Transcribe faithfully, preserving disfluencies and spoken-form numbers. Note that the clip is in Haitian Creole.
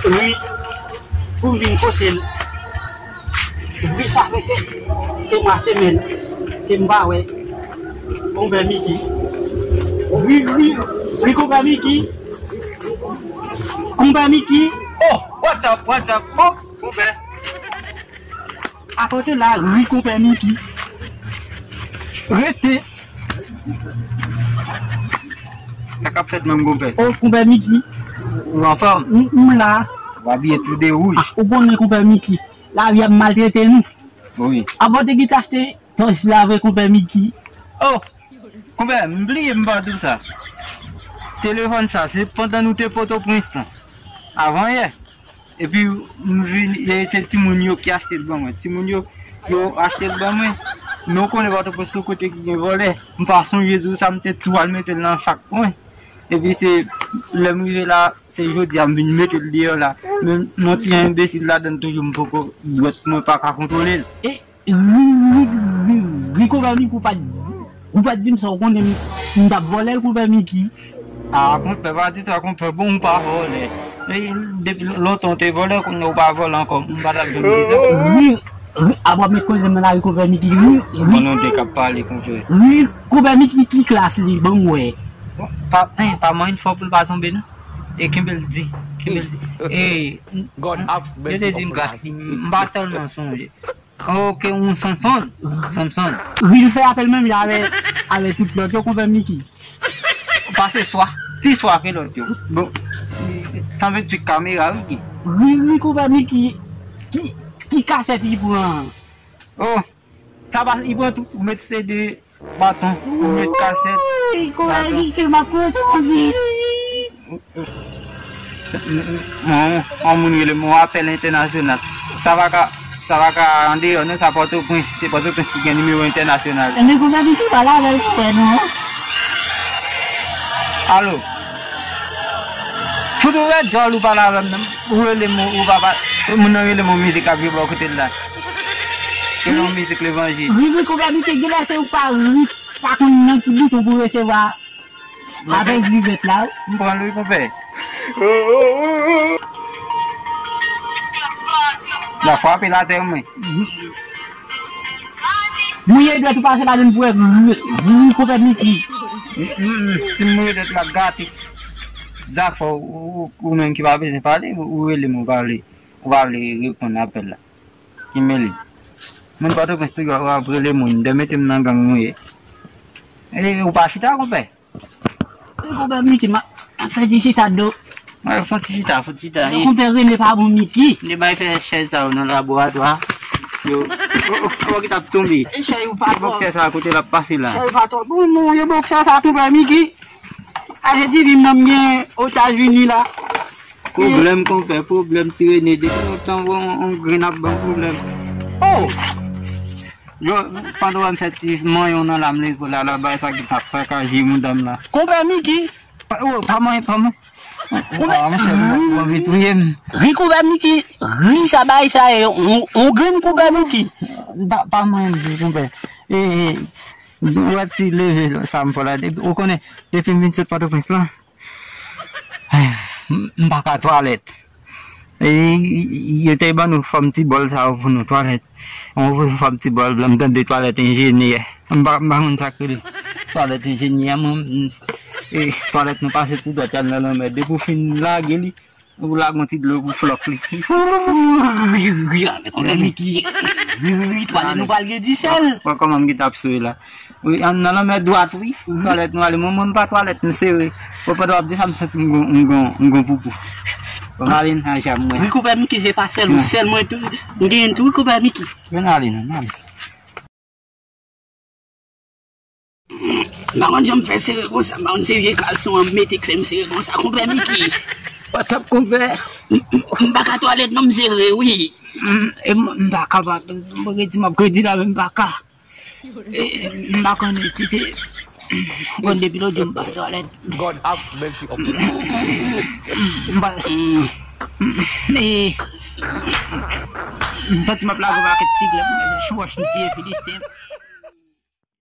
Wi, pou m vin pote l. Wi, sa fè ke, ke m pase men, ke m pa wè Konpè Miki. Wi, wi, wi, Konpè Miki. Konpè Miki. Oh, what's up, what's up? Oh, Konpè. Akote la, wi, Konpè Miki. Rete. Sa k ap fèt menm, Konpè? Oh, Konpè Miki. Ou anfòm? M, m la. W abiye tou de wouj. Ah, ou konnen, Konpè Miki. Lavi ap maltrete nou. Wi. Avan w te gentan achte tòch la vre, Konpè Miki. Oh, Konpè, m bliye m pa di w sa. Telefòn sa, se pandan nou te Pòtoprens lan. Avan yè. Epi, m vin, e, se timoun yo ki achte l ban mwen. Timoun yo, yo achte l ban mwen. Men w konnen Pòtoprens se yon kote ki gen vòlè. M pa sonje jou sa, m te tou al mete l nan sak mwen. Epi se, lè m rive la, se jodi a m vin mete l deyò la. Men m yon ti enbesil ladan l toujou, m poko dwèt mwen pa ka kontwole l. E, ri, ri, ri, ri, Konpè Miki, ou pa t, ou pa t di m sa, ou konnen m, m t ap vòlè l, Konpè Miki. Ah, Konpè, pa di sa, Konpè, bon, ou pa vòlè. E, depi lontan ou te vòlè, kounye a ou pa vòlè ankò, m pa t ap janm di sa. Ri, ri, a w ap met koze m nan lari, Konpè Miki, ri, ri. Konnen w te k ap pale, Konpè. Ri, Konpè Miki, ki klas li, ban m wè. Pa, en, pa manyen fò pou l pa tonbe, non. E kenbe l di, kenbe l di. E, yo te di m klas li, m pa tèlman sonje. Ok, yon Samson. Samson. Wi, l fè apèl menm jan avè, avè tout lòt yo, Konpè Miki. Pase swa, pi swa ke lòt yo. Bon, sanble ti kamera, wi, ki. Wi, wi, Konpè Miki. Ki, ki kasèt li pran? Oh, sa pa, li pran tout, ou met C D, baton, ou met kasèt, baton. Wi, Konpè Miki, m ap kontan anpil. Yon, yon moun rele m, yon apèl entènasyonal. Sa pa ka, sa pa ka andeyò, non, sa Pòtoprens, se Pòtoprens ki gen nimewo entènasyonal. Ebyen, Konpè Miki, pale avè l pou wè, non. Alo. Fout ou rèd djòl ou pale avè m, non. Ou rele m, ou pa pa, moun nan rele m, yon mizik ap jwe bò kote l la. Se yon mizik levanjil. Ri, ri, Konpè Miki, genlè se ou pa ri, pa konn nan ki bouton pou resevwa. Avèk vivèt la, wi. M pran l, wi, konpè. L ap frape l atè, mwen. Mouye dwèt ou pase ladan l pou wè, wi, wi, konpè Miki. Si m mouye dwèt la, gate. Dakò, ou, ou, ou menm ki pa bezwen pale, ou rele m, ou pa vle, ou pa vle reponn apèl la. Ki mele. Moun Pòtoprens toujou ap rele moun, de mete m nan gang nou ye. E, ou pa chita, konpè? Wi, konpè Miki, m ap fè ti chita do. Mwen fè ti chita, fè ti chita. Konpè Rene pa bon, Miki. Li bay fè chèz sa yo nan laboratwa. Yo, o, o, o, ki t ap tonbe. E chèz ou pa twò. Boksè sa kote l ap pase la. Chèz ou pa twò bon, non, e boksè sa tou, konpè Miki. A, se ti vi m nan m gen Etazini la. Pwoblèm, konpè, pwoblèm, ti Rene. Depi lontan, yon, yon grenn ap ban pwoblèm. Oh! Yo, pandan w wè m fè ti manyen w nan la, m leve w la, la, bay sa ki t ap sakaje mouda m la. Konpè Miki! Pa, oh, pa manyen, pa manyen. Konpè, ah, monchè, ou anvi touye m. Ri konpè Miki, ri sa bay sa, e, on, on grenn konpè Miki. Pa, pa manyen m di, konpè. E, e, ou wè ti leve sa m fè la, depi, ou konnen, depi m vin sot Pòtoprens la, m, m pa ka twalèt. E, yo te ban nou fòm ti bòl sa yo pou nou twalèt. Yon fòm ti bòl, m tande twalèt enjenyè. M pa, m pa konn sa k rele twalèt enjenyè, mwen, m, e, twalèt nou pase tou dwat al nan lanmè. Depi w fin lage li, ou lage yon ti dlo pou flòk li. Wi, wi, wi, twalèt nou pral gen disèl. Wè kòman m gentan ap swe la. Wi, an nan lanmè dwat, wi. Twalèt nou ale. Mwen, mwen, m pa twalèt, m sere. Bon, pandan w ap di sa, m santi m gon, m gon, m gon poupou. Bon, m ale nan jam mwen. Wi, konpè Miki, se pa sèl ou, sèl mwen tou. M genyen tou, wi, konpè Miki. Bon, ale non, ale. M pa konn jan m fè sere konsa, m pa konn se vye kalson an m mete k fè m sere konsa, konpè Miki. What's up, konpè? M, m, m pa ka twalèt non, m sere, wi. M, e m, m pa kapab. M redi, m ap redi la, men m pa ka. E, m pa konnen si se, m konn depi lòt jou m pa twalèt. God have mercy upon us. M pa, e, m santi m ap lage yon pakèt ti glè pou mwen, chwòch m tiye Filisten.